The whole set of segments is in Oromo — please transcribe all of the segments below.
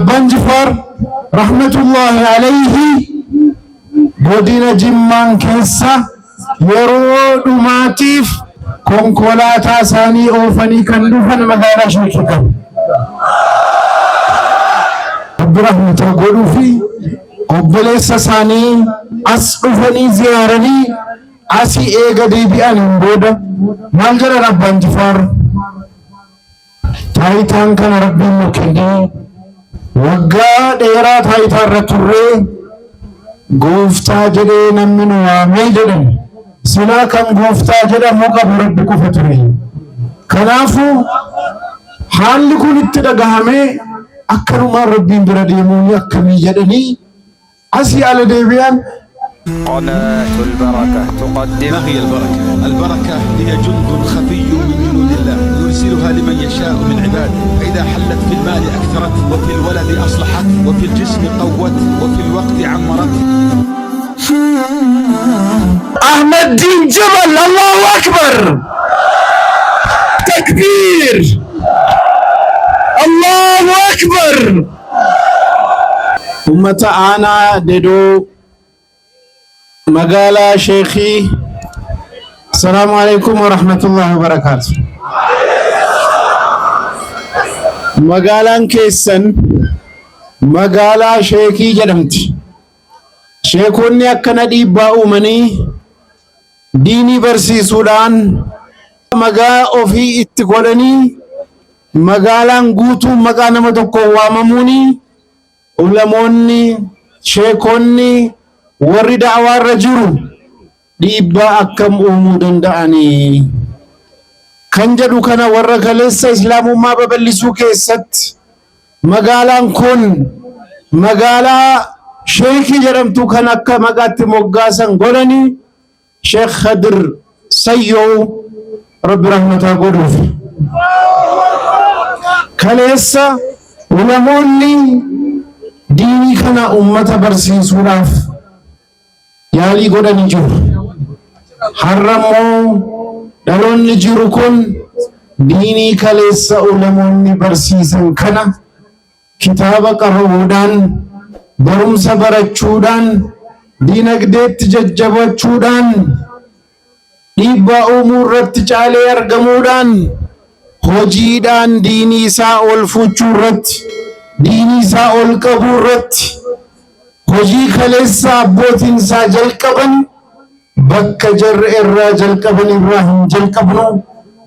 Abbaan Jifaar rahmatullahi alayhi godina Jimmaan keessa yeroo dhumaatiif konkolaataa isaanii oofanii kan dhufan magaalaa Sheekii qabu. Rabbi rahmata godhuu fi obboleessa isaanii as dhufanii ziyaaranii asii eega deebi'aniin booda maal jedhan Abbaan Jifaar? Taayitaan kana Rabbiin nu kennee waggaa dheeraa taayitaa irra turree gooftaa jedhee namni nu waamee jedhan silaa kan gooftaa jedhamuu qabu Rabbi qofa ture. Kanaafuu haalli kun itti dhagahamee akkanumaan Rabbiin bira deemuun akkamii jedhanii asii ala deebi'an. قناة البركة تقدم. ما هي البركة؟ البركة هي جند خفي من جنود الله يرسلها لمن يشاء من عباده، فإذا حلت في المال أكثرت، وفي الولد أصلحت، وفي الجسم قوت، وفي الوقت عمرت. Ahmaddiin Jabal, Allahu Akbar, Takbiir, Allahu Akbar. Ummata aanaa Dedoo magaalaa Sheekii, Assalaamu alaikum wa rahmatullahi wa barakaatu. Magaalaan keessan magaalaa Sheekii jedhamti. Sheekonni akkana dhiibbaa uumanii diinii barsiisuudhaan magaa ofii itti godhanii magaalaan guutuun maqaa nama tokkoon waamamuuni ulamoonni, sheekonni, warri da'awaarra jiru dhiibbaa akkam uumuu danda'anii kan jedhu kana warra kaleessa islaamummaa babal'isuu keessatti magaalaan kun magaalaa Sheekii jedhamtu kan akka maqaatti moggaasan godhanii Sheekh Khadir Sayyoo Rabbi rahmataa godhuuf. Kaleessa ulamoonni diinii kana ummata barsiisuudhaaf yaalii godhanii jiru. Har'a immoo dhaloonni jiru kun diinii kaleessa ulamoonni barsiisan kana kitaaba qara'uudhaan, barumsa barachuudhaan, diinagdeetti jajjabachuudhaan, dhiibbaa uumuu irratti caalee argamuudhaan, hojiidhaan diinii isaa ol fuuchuu irratti, diinii isaa ol qabuu irratti, hojii kaleessa abbootiin isaa jalqaban bakka jarri irraa jalqaban irraa hin jalqabnu,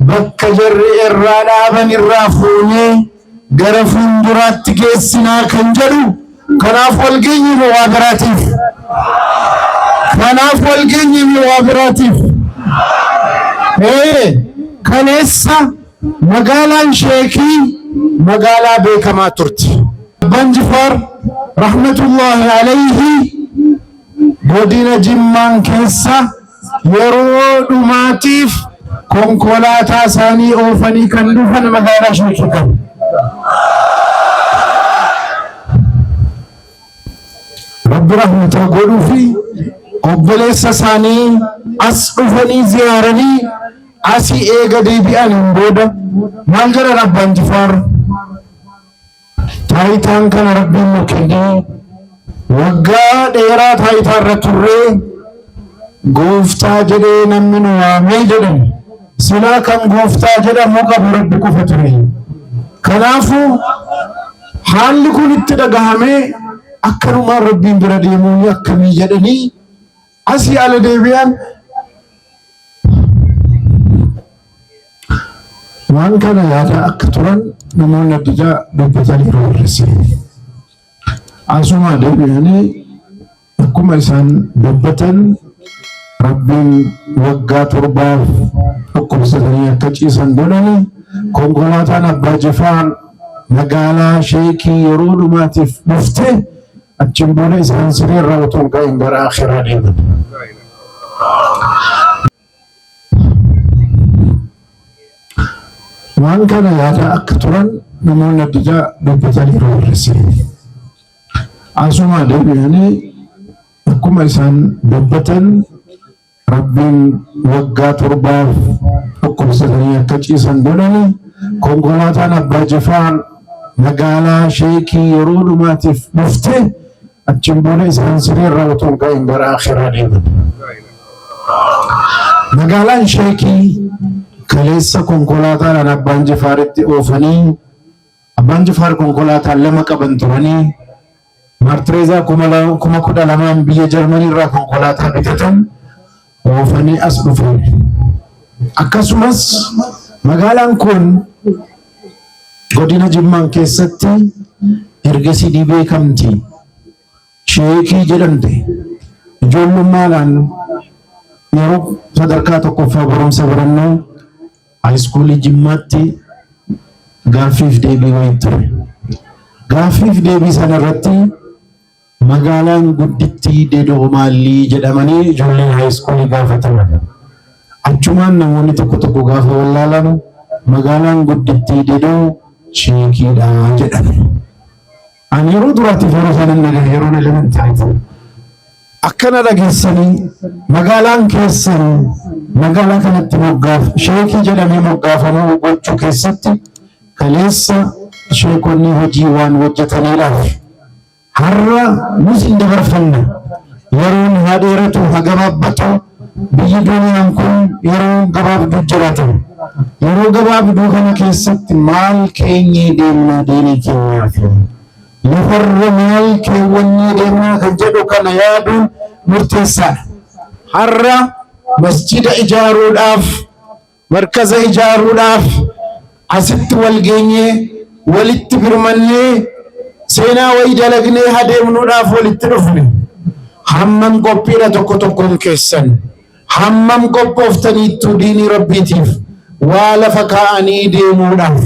bakka jarri irraa dhaaban irraa fuunee gara fuulduraatti geessinaa kan jedhu kanaaf walgeenyi moo waa biraatiif? Kanaaf walgeenyi moo waa biraatiif? Ee, kaleessa magaalaan Sheekii magaalaa beekamaa turte. Abbaan Jifaar rahmatullahi alayhi godina Jimmaan keessa yeroo dhumaatiif konkolaataa isaanii oofanii kan dhufan magaalaa Sheekii qabu. Rabbi rahmata godhuu fi obboleessa isaanii as dhufanii ziyaaranii asii eega deebi'aniin booda maal jedhan Abbaan Jifaar? Taayitaan kana Rabbiin nu kennee waggaa dheeraa taayitaa irra turree gooftaa jedhee namni nu waamee jedhan silaa kan gooftaa jedhamuu qabu Rabbi qofa ture. Kanaafuu haalli kun itti dhagahamee akkanumaan Rabbiin bira deemuun akkamii jedhanii asii ala deebi'an. Waan kana yaadaa akka turan namoonni adda addaa dubbataniiru warrisi. Asuma deebi'anii akkuma isaan dubbatan Rabbiin waggaa 7f dhukkubsatanii akka ciisan godhani konkolaataan Abbaa Jifaar magaalaa Sheekii yeroo dhumaatiif dhufte achiin booda isaan sireerra otoo hin ka'in gara akhiraa deeman. Waan kana yaadaa akka turan namoonni adda addaa dubbataniiru warrisi. Asuma deebi'anii akkuma isaan dubbatan Rabbiin waggaa 7f dhukkubsatanii akka ciisan godhani konkolaataan Abbaa Jifaar Magaalaa Sheekii yeroo dhumaatiif dhufte. Achiin booda isaan siree irraa otoo hin ka'in gara akhiraa deeman. Magaalaan Sheekii kaleessa konkolaataadhaan Abbaan Jifaaritti oofanii, Abbaan Jifaar konkolaataa lama qaban turanii, Maartireezaa 12,000n biyya Jarmanii irraa konkolaataa bitatan oofanii as dhufan. Akkasumas magaalaan kun godina Jimmaan keessatti ergasii ni beekamti. Sheekii jedhamte. Ijoollummaadhaan yeroo sadarkaa tokkoffaa barumsa barannoo haayiskuulii Jimmaatti gaaffiif deebii wayii ture. Gaaffiif deebii sana irratti magaalaan guddittii Dedoo maallii jedhamanii ijoolleen haayiskuulii gaafataman. Achumaan namoonni tokko tokko gaafa wallaalan magaalaan guddittii Dedoo Sheekiidha jedhame. Ani yeroo duraatiif yeroo sanan dhagahe, yeroon elementary ture. Akkana dhageessanii magaalaan keessan magaalaa kanatti moggaaf Sheekii jedhamee moggaafamuu gochuu keessatti kaleessa sheekonni hojii waan hojjetaniidhaaf har'a nus hin dabarfanna. Yeroon haa dheeratu haa gabaabbatu, biyyi duniyaan kun yeroo gabaabduu jiraatu. Yeroo gabaabduu kana keessatti maal keenyee deemnaa diinii keenyaaf? Lafarra maal keewwannee deemnaa kan jedhu kana yaaduun murteessaadha. Har'a masjida ijaaruudhaaf, markaza ijaaruudhaaf asitti wal geenyee, walitti birmannee, seenaa wayii dalagnee adeemnuudhaaf walitti dhufne. Hammam qophiidha tokko tokkoon keessan? Hammam qophooftaniittu diinii Rabbiitiif waa lafa kaa'anii deemuudhaaf?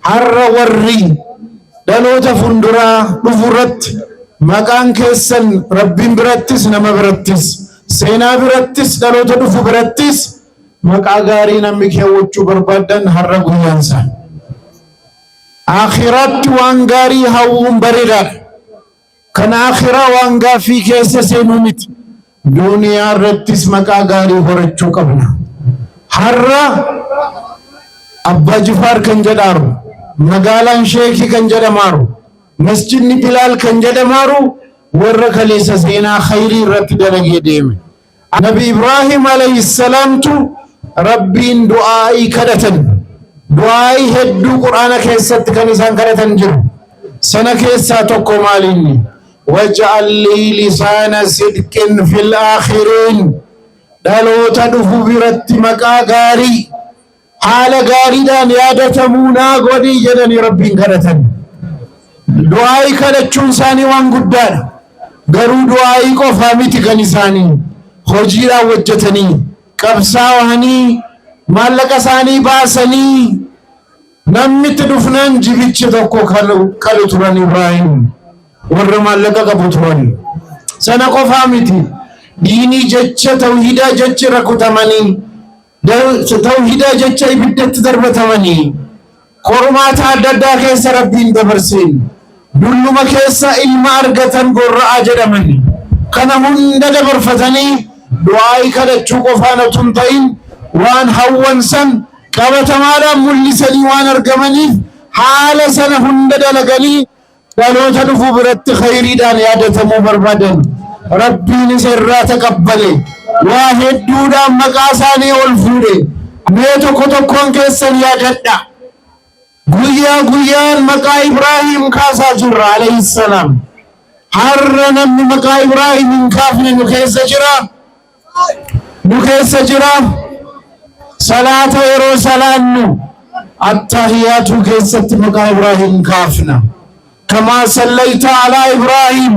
Har'a warri dhaloota fuulduraa dhufu irratti maqaan keessan Rabbiin birattis, nama birattis, seenaa birattis, dhaloota dhufu birattis maqaa gaarii namni keewwachuu barbaaddan har'a guyyaansa. Akhiraatti waan gaarii hawwuun bareedaadha. Kan akhiraa waan gaaffii keessa seenuu miti. Duniyaa irrattis maqaa gaarii horachuu qabna. Har'a Abbaa Jifaar kan jedhaaru, magaalaan Sheekii kan jedhamaaru, masjidni Bilaal kan jedhamaaru warra kaleessa seenaa khayrii irratti dalagee deeme. Nabi Ibraahim alayhi salaamtu Rabbiin du'aa'ii kadhatan. Du'aa'ii hedduu Qur'aana keessatti kan isaan kadhatan jiru. Sana keessaa tokko maalinni? "Waj'al lii lisaana sidqin fil aakhiriin." Dhaloota dhufu biratti maqaa gaarii, haala gaariidhaan yaadatamuu naa godhii jedhanii Rabbiin kadhatan. Du'aa'ii kadhachuun isaanii waan guddaadha. Garuu du'aa'ii qofaa miti kan isaanii hojiidhaan hojjetanii, qabsaa'anii, maallaqa isaanii baasanii, namni itti dhufnaan jibichi tokko qalu turan Ibraahim. Warra maallaqa qabu turan. Sana qofaa miti. Diinii jecha, tawhiidaa jecha rakutamanii, tawhiidaa jecha ibiddatti darbatamanii, qormaata adda addaa keessa Rabbiin dabarseen, dulluma keessa ilma argatan, gorra'aa jedhamani. Kana hunda dabarfatanii du'aa'ii kadhachuu qofaan otoo hin ta'in waan hawwan san qabatamaadhaan mul'isanii waan argamaniif, haala sana hunda dalaganii dhaloota dhufu biratti khayriidhaan yaadatamuu barbaadan. Rabbiin isa irraa taqabbale, waa hedduudhaan maqaa isaanii ol fuudhe. Mee tokko tokkoon keessan yaadadha. Guyyaa guyyaan maqaa Ibraahim kaasaa jirra alayhi salaam. Har'a namni maqaa Ibraahim hin kaafne nu keessa jira? Nu keessa jira? Salaata yeroo salaannu attahiyaatuu keessatti maqaa Ibraahim kaafna. "Kamaa sallayta alaa Ibraahim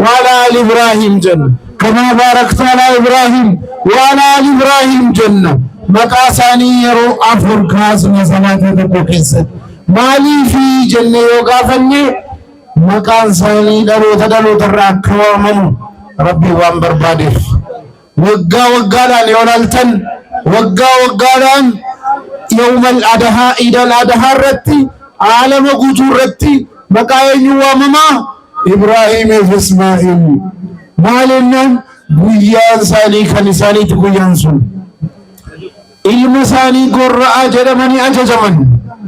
wa alaa ali Ibraahim" jenna. "Kamaa baarakta alaa Ibraahim wa alaa ali Ibraahim" jenna. Maqaa isaanii yeroo afur kaasna salaata tokko keessatti. Maaliifi jenne yoo gaafanne, maqaan isaanii dhaloota dhaloota irraa akka waamamu Rabbi waan barbaadeef. Waggaa waggaadhaan yoo ilaaltan, waggaa waggaadhaan yawmal adahaa, iidal adahaa irratti aalama guutuu irratti maqaa eenyu waamamaa? Ibraahiimiif Ismaa'il. Maal jennaan, guyyaan isaanii kan isaaniiti guyyaan sun. Ilma isaanii gorra'aa jedhamanii ajajaman.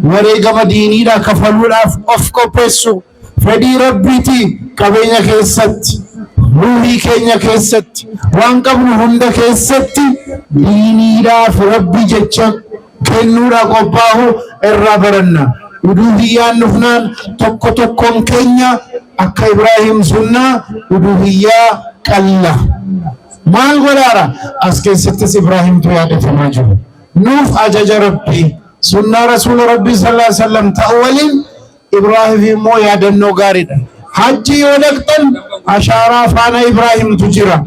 Wareegama diiniidhaa kafaluudhaaf of qopheessu. Fedhii Rabbiiti qabeenya keessatti, ruuhii keenya keessatti, waan qabnu hunda keessatti diiniidhaaf Rabbi jecha kennuudhaa qophaa'u irraa baranna. Uduuhiyyaan dhufnaan tokko tokkoon keenya akka Ibraahim sunnaa uduuhiyyaa qalla. Maal godhaara? As keessattis Ibraahimtu yaadatamaa jiru. Nuuf ajaja Rabbii, sunnaa Rasuula Rabbii sallallahu alaihi wasallam ta'u waliin Ibraahim immoo yaadannoo gaariidha. Hajji yoo dhaqxan ashaaraa faana Ibraahimtu jira.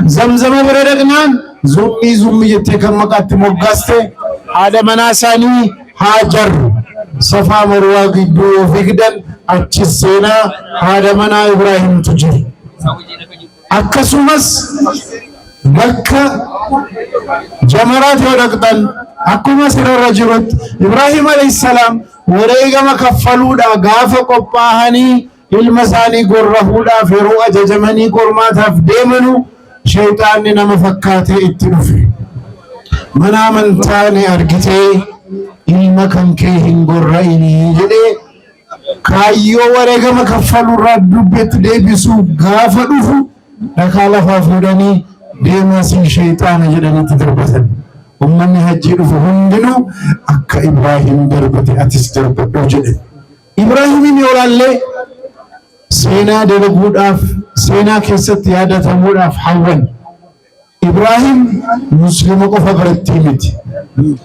Zamzama bira dhaqnaan zummii zummii jettee kan maqaatti moggaaste haadha manaa isaanii Haajar Safaa Marwaa gidduu yoo fiigdan achi seenaa haadha manaa Ibraahimtu jira. Akkasumas bakka jamaraat yoo dhaqxan akkuma sirarra jirutti Ibraahim alayhissalaam wareegama kaffaluudhaa gaafa qophaa'anii ilma isaanii gorrahuudhaaf yeroo ajajamanii qormaataaf deemanu shayxaanni nama fakkaatee itti dhufe. Mana amantaa ni argitee ilma kan kee hin gorra'inii jedhee kaayyoo wareegama kaffaluurraa dubbetti deebisuu gaafa dhufu dhakaa lafaa fuudhanii deemaa siin shayxaana jedhanitti darbatan. Ummanni hajjii dhufu hundinuu akka Ibraahim darbate atis darbadhu jedhe. Ibraahimiin yoo laallee seenaa dalaguudhaaf seenaa keessatti yaadatamuudhaaf hawwan. Ibraahim muslima qofa biratti miti.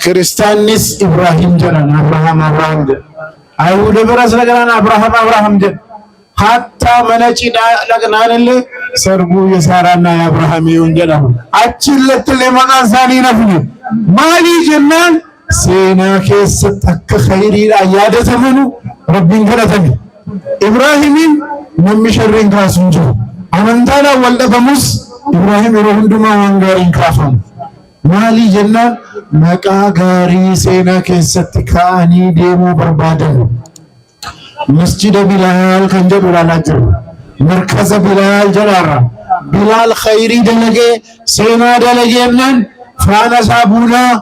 Kiristaannis Ibraahim jedhan, Abrahaam Abrahaam jedhan. Ayihuda biras dhaqnaan Abrahaam Abrahaam jedhan. Hattaa mana cidhaa dhaqnaan illee sarguu የሳራና የአብርሃም ይሁን jedhamu. Achi illee maqaan isaanii nafne. Maalii jennaan seenaa keessatti akka khayriidhaan yaadatamanu Rabbiin kadhatame. Ibraahimiin namni sharriin kaasu hin jiru. Amantaadhaan wal dhabamus Ibraahim yeroo hundumaa waan gaariin kaafamu. Maalii jennaan maqaa gaarii seenaa keessatti kaa'anii deemuu barbaadan. Masjida Bilaal kan jedhu ilaalaa jirru. Markaza Bilaal jedhaarra. Bilaal khayrii dalagee seenaa dalagee jennaan faana isaa buunaa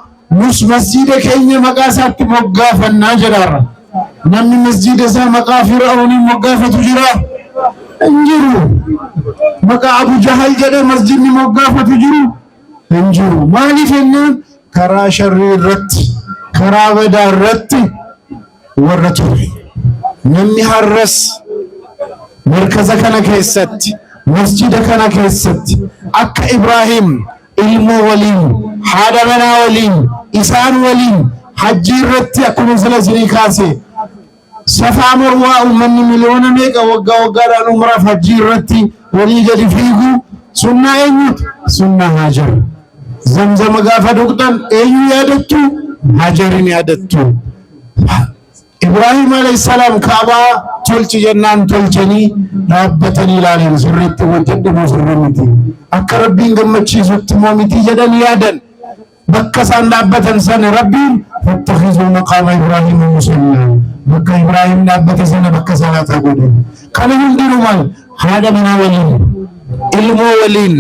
nus masjida keenya maqaa isaatti moggaafannaa jedhaarra. Namni masjida isaa maqaa Fir'auniin moggaafatu jira? Hin jiru. Maqaa Abu Jahal jedhee masjidni moggaafatu jiru? Hin jiru. Maaliif jennaan karaa sharrii irratti, karaa badaa irratti warra ture. Namni har'as markaza kana keessatti, masjida kana keessatti akka Ibraahim ilmoo waliin, haadha manaa waliin, isaan waliin hajjii irratti akkuma sila isinii kaase Safaa Marwaa uummanni miliyoona meeqa waggaa waggaadhaan umraaf hajjii irratti walii gadi fiigu sunnaa eenyuti? Sunnaa Hajar. Zamzama gaafa dhuqxan eenyu yaadattu? Hajarin yaadattu. Ibraahim alayhi salaam Kaabaa tolchi jennaan tolchanii dhaabbatanii ilaalan, sirriitti hojjedhe moo sirrii miti? Akka Rabbiin gammachiisutti moo miti jedhanii yaadan. Bakka isaan dhaabbatan sana Rabbiin fattakhizuu maqaama Ibraahim musallaa, bakka Ibraahim dhaabbate sana bakka salaataa godhe. Kana hundinuu maal? Haadha manaa waliin, ilmoo waliin,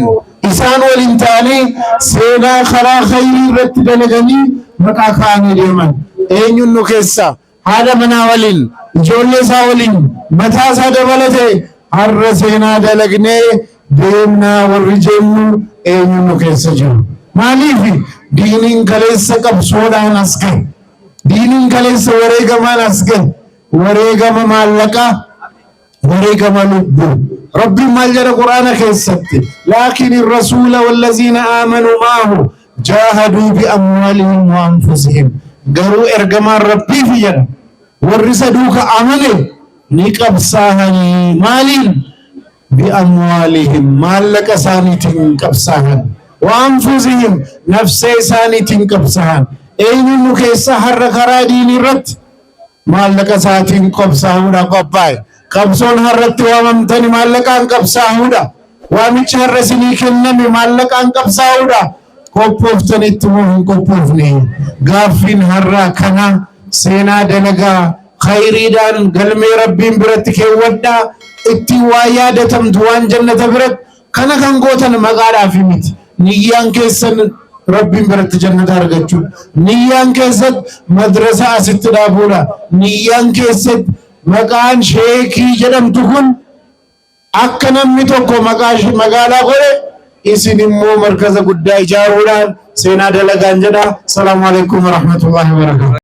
isaan waliin ta'anii seenaa karaa khayrii irratti dalaganii maqaa kaa'anii deeman. Eenyuun nu keessa haadha manaa waliin, ijoollee isaa waliin, mataa isaa dabalatee har'a seenaa dalagnee deemnaa warri jennu eenyuun nu keessa jiru? Maaliif diiniin kaleessa qabsoodhaan as gahe? Diiniin kaleessa wareegamaan as gahe. Wareegama maallaqaa, wareegama lubbuu. Rabbiin maal jedha Qur'aana keessatti? Laakin rasuula wallaziina aamanuu ma'ahu jaahaduu bi amwaalihim wa anfusihim. Garuu ergamaan Rabbiif jedha. Warri isa duuka amane ni qabsaahanii maaliin? Bi amwaalihim, maallaqa isaaniitiin qabsaahan. Wa anfusihim, nafsee isaaniitiin qabsaahan. Eenyuun nu keessa har'a karaa diinii irratti maallaqa isaatiin qabsaahuudha qophaa'e? Qabsoon har'atti waamamtani maallaqaan qabsaahuudha. Waamichi har'a isinii kenname maallaqaan qabsaahuudha. Qophooftanitti moo hin qophoofne? Gaaffiin har'aa kana. Seenaa dalagaa khayriidhaan galmee Rabbiin biratti keewwadhaa, ittiin waa yaadatamtu waan jannata biratti. Kana kan gootan maqaadhaaf miti. Niyyaan keessan Rabbiin biratti jannata argachuudha. Niyyaan keessatti madrasaa asitti dhaabuudha. Niyyaan keessatti maqaan sheekii jedhamtu kun akka namni tokko maqaa magaalaa godhe isin immoo markaza guddaa ijaaruudhaan seenaa dalagaan jedha. Salaamu alaikum warahmatullahi wabarakatuh.